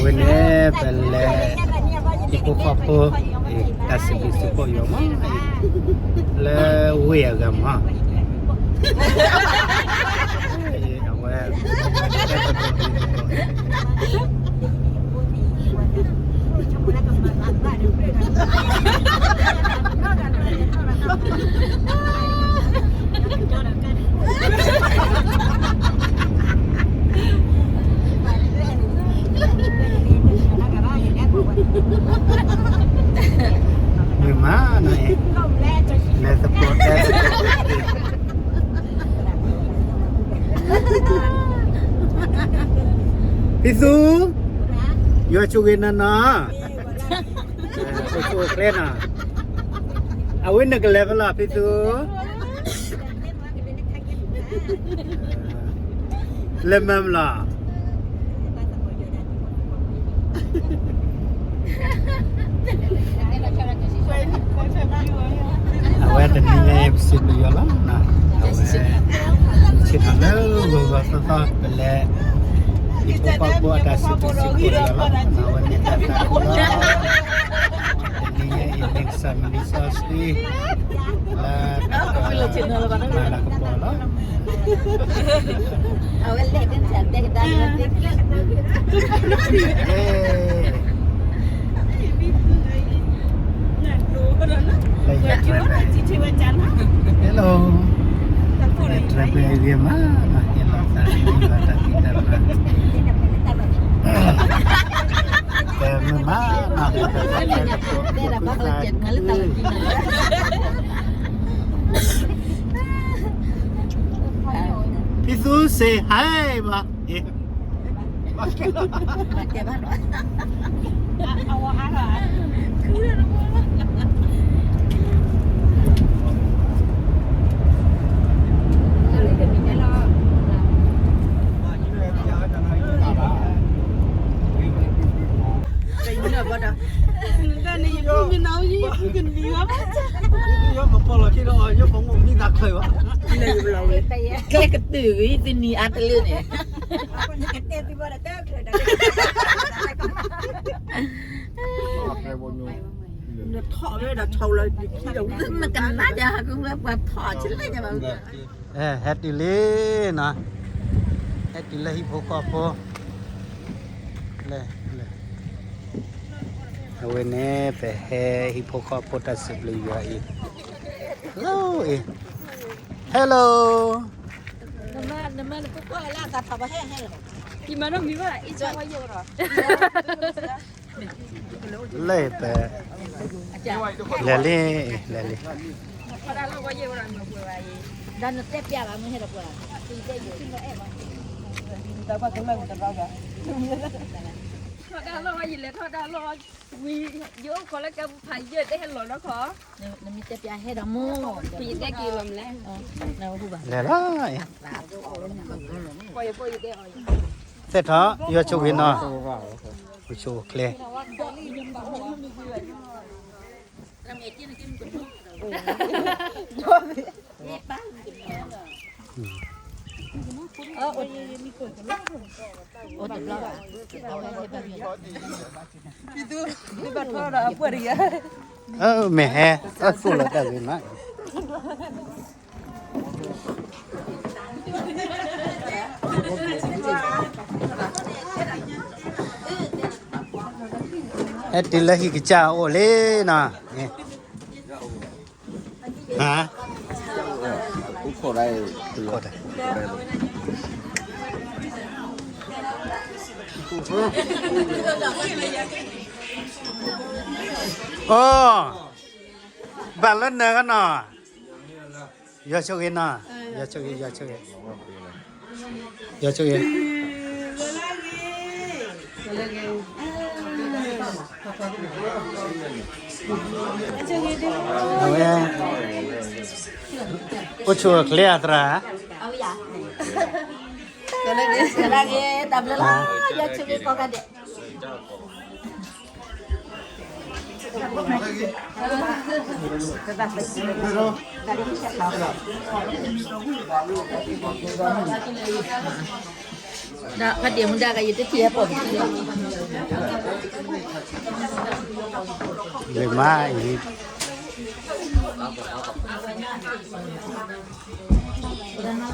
ဝဲန့ၣ် ပလဲၤ ဟံၣ်ဖိဃီဖိ တၢ်စံးဘျုးစံးဖှိၣ်ယွၤမး လၢဝ့ၢ်အဂၤမး အဝဲ မ့ၢ်မးနီၤ လဲၤသကိးတဲ ဖံသူ ယွၤဆိၣ်ဂ့ၤနၤနီၤ အိၣ်ဆူၣ်အိၣ်ချ့နီၤ အဝဲနကလဲၤဖဲလဲၣ် ဖံသူ လဲၤမၤမလီၤ အဝဲတနံၤညါအံၤ ပစံးဘျုးယွၤလီၤ အဝဲ ဆ့ၣ်နီၤလၢဂီၤဂီၤသီသီ ပလဲၤ ဟံၣ်ဖိဃီဖိအတၢ်စံးဘျုးစံးဖှိၣ်ယွၤလီၤ အဝဲမ့ၢ်တၢ်သးခုလီၤ တနံၤညါအံၤ မ့ၢ်ကစၢ်မံၤစီဆှံ လၢ မၤလၤကပီၤလီၤ အဝဲလဲၤကစၢ်တဲကဒါလီၤ Hello. Traffic ဂ့ၤမး ဟ့ၣ်လီၤသး ဟ့ၣ်လီၤတၢ်ဖံးတၢ်မၤ ကဲမ့ၢ်မး ဖံသူ say hi ဘၣ် ကျဲကတုၤဂ့ၤ သုနံၤအါတလၢန့ၣ် နထီၣ်ဝဲဒီးထီၣ်လီၤ နကနၣ်ဒီးဟးကဝဲပှၤထီၣ်ဆံးလဲၣ်ညါဘၣ် ဟဲတုၤလံနီၤ ဟဲတုၤလၢဟံၣ်ဖိဃီဖိ လဲၤ လဲၤ အဝဲန့ၣ် ပဟဲဟံၣ်ဖိဃီဖိတၢ်စံးဘျုးယွၤအံၤ Hello အံၤ Hello နမၤနကွၢ်လၢအသးထီၣ်ဘၣ်ဟဲဟဲလီၤ ယမၤနီတမံၤဘၣ် အ့ၣ် လဲၤပ လဲၤလံ လဲၤလံ ဒီးနတဲပျးဘၣ်မ့ၢ်ဟဲဒီးပှၤ ယတဲယဆိကမိၣ်အဲၣ်ဘၣ် ထီၣ်တၢ်လီၢ်ဝဲ ယလဲၤထီၣ်တၢ်လီၢ်ဝဲ ဝံၤ ယအိၣ်ခိးလၢကဲပူၤဖးယဲၢ် တဟဲလီၤနီၢ်ခီ နမ့ၢ်တဲပျးဟဲဒီးမိၢ် ယတဲက့ၤလီၤမလဲၣ် လဲၤလီၤ သဲထီၣ် ယွၤဆိၣ်ဂ့ၤနီၤ အိၣ်ဆူၣ်အိၣ်ချ့ မ့ၢ်ဟဲ အသူၣ်လီၤတၢ်ဂ့ၤမး ဟဲတုၤလၢဟံၣ်ကစၢ်အအိၣ်လံနီၤ ဟါ အိ ဘၣ်လၢနၢၤကနီၤ ယွၤဆိၣ်ဂ့ၤနီၤ ယွၤဆိၣ်ဂ့ၤ ယွၤဆိၣ်ဂ့ၤ ယွၤဆိၣ်ဂ့ၤ အဝဲ အိၣ်ဆူၣ်အိၣ်ချ့အသရၣ် တၢ်ဘျုးလီၤ ယွၤဆိၣ်ဂ့ၤကိးဂၤဒဲး ဒီးဖါတံၢ်မူဒါကယတထံၣ်ဟဲပိာ်ပထံၣ်လၢ လၢမါအံၤ ဝဲဒီးမုၢ်ဂီၤတၢ်ဖံးတၢ်လၤတၢ်အိၣ်ဆူၣ်ချ့တၢ်အံၤ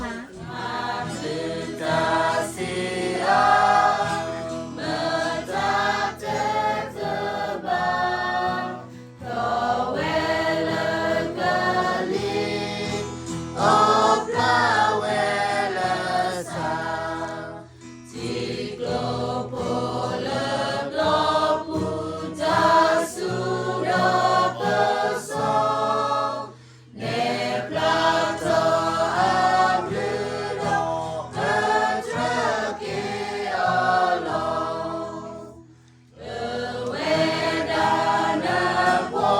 တၢ်ဘါ, လီၤ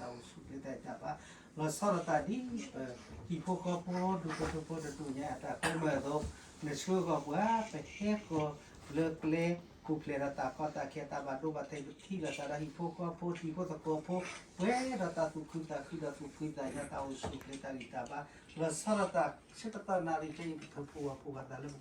ဆီဒၣ်တၢ်ဒ်ပဟံၣ်ဖိဃီဖိဒူၣ်ဖိထၢဖိတဒူၣ်ညါအတၢ်ကွဲမုာ်အသိး, နဆှၢဃီၤပှၤ ပဟဲဃီၤလၢကျဲပူၤဖျဲးဒီးတၢ်ကီတၢ်ခဲ တၢ်ဘၣ်ဒိဘၣ်ထံး ပထံၣ်လိာ်သးဒီးဟံၣ်ဖိဃီဖိ တံၤဖိသကိးဖိ, ပှဲၤဒီးတၢ်သူၣ်ခုသးခုဒီးသူၣ်ဖှံသးညီ တၢ်အိၣ်ဆူၣ်ချ့တၢ်ဂံၢ်တၢ်ဘါ, လီၤဆီဒၣ်တၢ်ဆၢကတီၢ်နၣ်ရံၣ်ခဲအံၤ ပထၢဖှိၣ်ဝၣ်ဖှိၣ်ဘၣ်သးလၢပ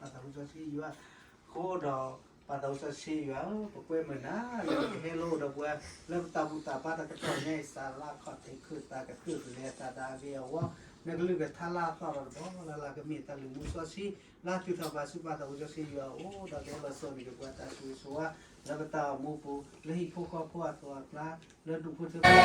ကဘူၣ်ထီၣ်ဘါထီၣ်ပၢ်သးစီဆှံယွၤ အဃိဒီး ပၢ်သးစီဆှံယွၤဧၢ, ပကွဲမုာ်နၤလၢနကဟဲလိာ်ဒီးပှၤ လၢပတၢ်ဘူၣ်တၢ်ဘါတၢ်ကတီၢ်ညါအံၤ စးလၢခီၣ်ထံးခၢၣ်သးကတၢၢ်ကလဲၤသးဒီးအဂ့ၤအဝါ, နကလုၢ်ကထါလၢအသီၣ်ဒီးတဘီလၢ်လၢ် ကမ့ၢ်တၢ်လုၢ်မူစီဆှံ လၢအတုၤထီၣ်ဘၣ်ဆူပၢ်သးစီဆှံယွၤအအိၣ် ဒီးကဟဲလီၤစိၤန့ၣ်က့ၤပှၤတၢ်ဆိၣ်ဂ့ၤဆိၣ်ဝါ လၢပတၢ်အိၣ်မူပူၤ လၢဟံၣ်ဖိဃီဖိအသိးအကျါ လၢဒူၣ်ဖိထၢဖိ စီၤပီ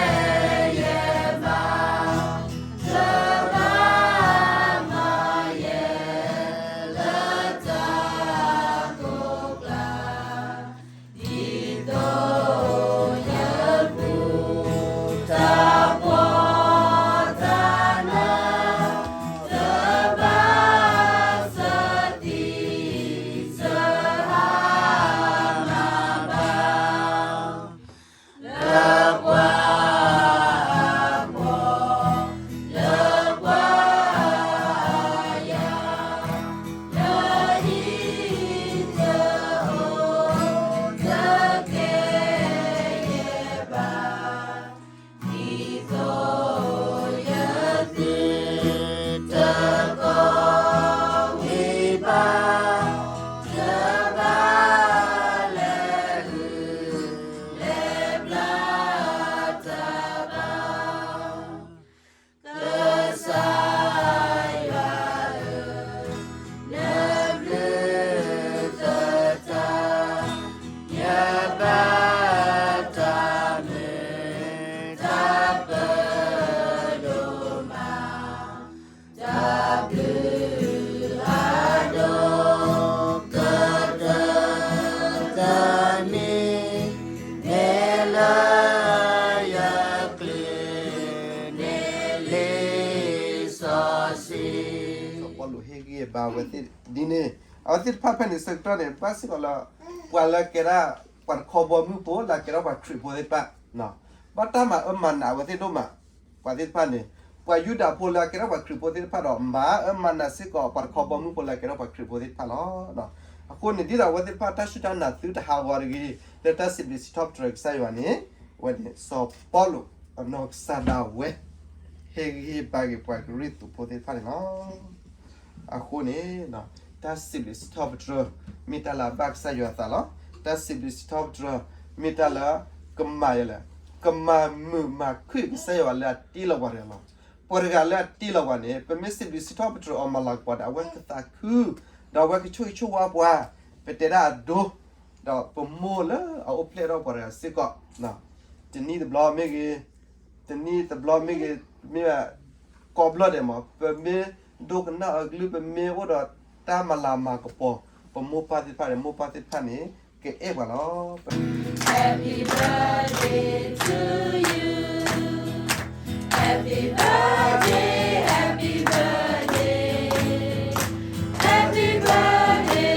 လူးဟ့ၣ်ဂံၢ်ဘါဝဲသ့ၣ်ဒ်န့ၣ်, အဝဲသ့ၣ်တဖၣ်ဖဲန့ၣ်ဆၢကတီၢ်န့ၣ် ဘၣ်စ့ၢ်ကီးလၢ ပှၤလၢကဲဒၣ် ပှၤတခီဘီမုၢ်ဖိ လၢကဲထီၣ်ပှၤခရံာ်ဖိသ့ၣ်တဖၣ်, ဘၣ်တၢ်မၤအၢမၤနးအဝဲသ့ၣ်ဒိၣ်မး, ပှၤသ့ၣ်တဖၣ်န့ၣ် ပှၤယူဒၤဖိလၢအကဲထီၣ်ပှၤခရံာ်ဖိသ့ၣ်တဖၣ်ဒီး မၤအၢမၤနးစ့ၢ်ကီး ပှၤတခီဘီမုၢ်ဖိလၢအကဲထီၣ်ပှၤခရံာ်ဖိသ့ၣ်တဖၣ်လီၤ. အဃိန့ၣ် ဒ်သိးအဝဲသ့ၣ်တဖၣ်တၢ်စူၢ်တၢ်နာ်သုတဟးဂီၤတဂ့ၤ လၢတၢ်စံးဘျုးစံးထီၣ်ပတြၢၤကစၢ်ယွၤန့ၣ်, အဝဲန့ၣ် စီၤပီလူး အနီၢ်ကစၢ်ဒၣ်ဝဲ ဟ့ၣ်ဂံၢ်ဟ့ၣ်ဘါက့ၤပှၤကရံၣ်သူးဖိသ့ၣ်တဖၣ်န့ၣ်လီၤ. အဃိန့ၣ် တၢ်စံးဘျုးစံးထီၣ်ပတြၢၤ မ့ၢ်တၢ်လၢအဘၣ်ကစၢ်ယွၤအသးလီၤ. တၢ်စံးဘျုးစံးထီၣ်ပတြၢၤ မ့ၢ်တၢ်လၢ ကမၤယလဲၣ်, ကမၤမုာ်မၤခုၣ်ကစၢ်ယွၤလၢအတ့လီၤပှၤတဂၤလီၤ. ပှၤတဂၤလၢအတ့လီၤပှၤန့ၣ် ပမ့ၢ်စံးဘျုးစံးထီၣ်ပတြၢၤအီၤမၤလၤကပီၤဒီး အဝဲကသးခု ဒီးအဝဲကဆိၣ်ဂ့ၤဆိၣ်ဝါပှၤ, ပတဲဒၣ်အဒိ ဒီးပမိၢ်လၢအအိၣ်ဖျဲၣ်ထီၣ်ပှၤတဂၤစ့ၢ်ကီး တနံၣ်တဘျီမ့ၢ်ဂ့ၤ, တနံၣ်တဘျီမ့ၢ်ဂ့ၤ, မ့ၢ်ကိးဘျီဒဲးမး ပမ့ၢ်ဒိကနၣ်အကလုၢ် ပမ့ၢ်အိၣ်ဒီးတၢ်မၤလၤမၤကပီၤ ပမိၢ်ပၢ်သ့ၣ်တဖၣ်န့ၣ် မိၢ်ပၢ်သ့ၣ်တဖၣ်န့ၣ် ကအဲၣ်ပှၤလီၤ.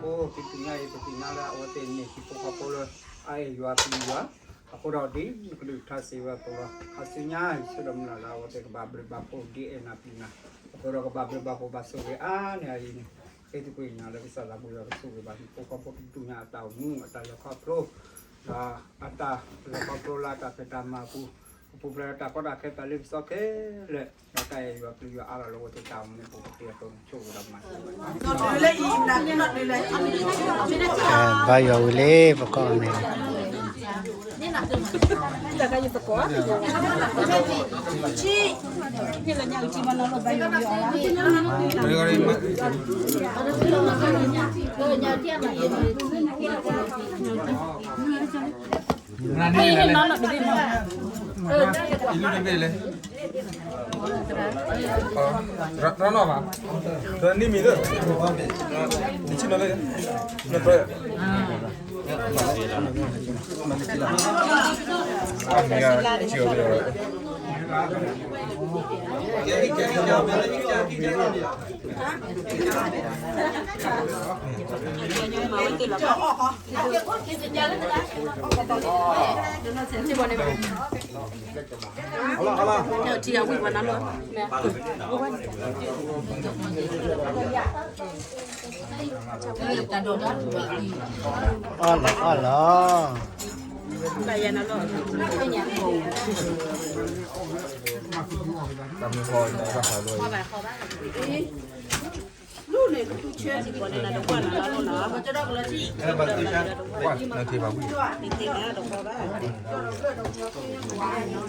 ဖိ ပသ့ၣ်ညါအံၤ ပသ့ၣ်ညါလၢအဝဲသ့ၣ်န့ၣ် ဟံၣ်ဖိဃီဖိလၢ အအဲၣ်ယွၤပျံၤယွၤ, အဃိဒီးဒ်နကဒုးကထါ စံးဝဲအသိးလီၤ. ခါဆူညါ ယဆၢဒီးမုၢ်လၢ်လၢအဝဲသ့ၣ်ကဘၣ်ဘျုးဘၣ်ဖှိၣ်ဒ်အဲၣ်နၤပျံၤနၤ, အဃိဒီးကဘၣ်ဘျုးဘၣ်ဖှိၣ်ဘၣ်ဆိၣ်ဂ့ၤအါန့ၢ်အံၤန့ၣ်, ဃ့သကွံာ်နၤလၢကစၢ်သးဘိယွၤကဆိၣ်ဂ့ၤဘၣ် ဟံၣ်ဖိဃီဖိတဒူၣ်ညါအတၢ်အိၣ်မူ အတၢ်လဲၤခီဖျိ ဒီးအတၢ်လဲၤခီဖျိလၢအတၢ်ဖံးတၢ်မၤအပူၤ, ကပူၤဖျဲးလၢတၢ်ကီတၢ်ခဲတၢ်လ့ပစီခဲလၢာ်, ဒီးတၢ်အဲၣ်ယွၤပျံၤယွၤအါထီၣ်လၢအဝဲသ့ၣ်တၢ်အိၣ်မူအပူၤ ကသ့အသိးန့ၣ် ဆိၣ်ဂ့ၤဒီးမၤစၢၤဘၣ် ဘါယွၤဝံၤလံ ပကိးအီၤန့ၣ် မနုၤန့ၣ်လဲၣ်, အံၤလူတဘ့ၣ်လဲၣ်, ရနီၢ်ဘၣ်, ရနံၣ်မံၤလၢ, နဆံၣ်နီၤလၢ, နတ, အီၣ်လီၤအီၣ်လီၤ, နထံၣ်ဘၣ်ဝံၣ်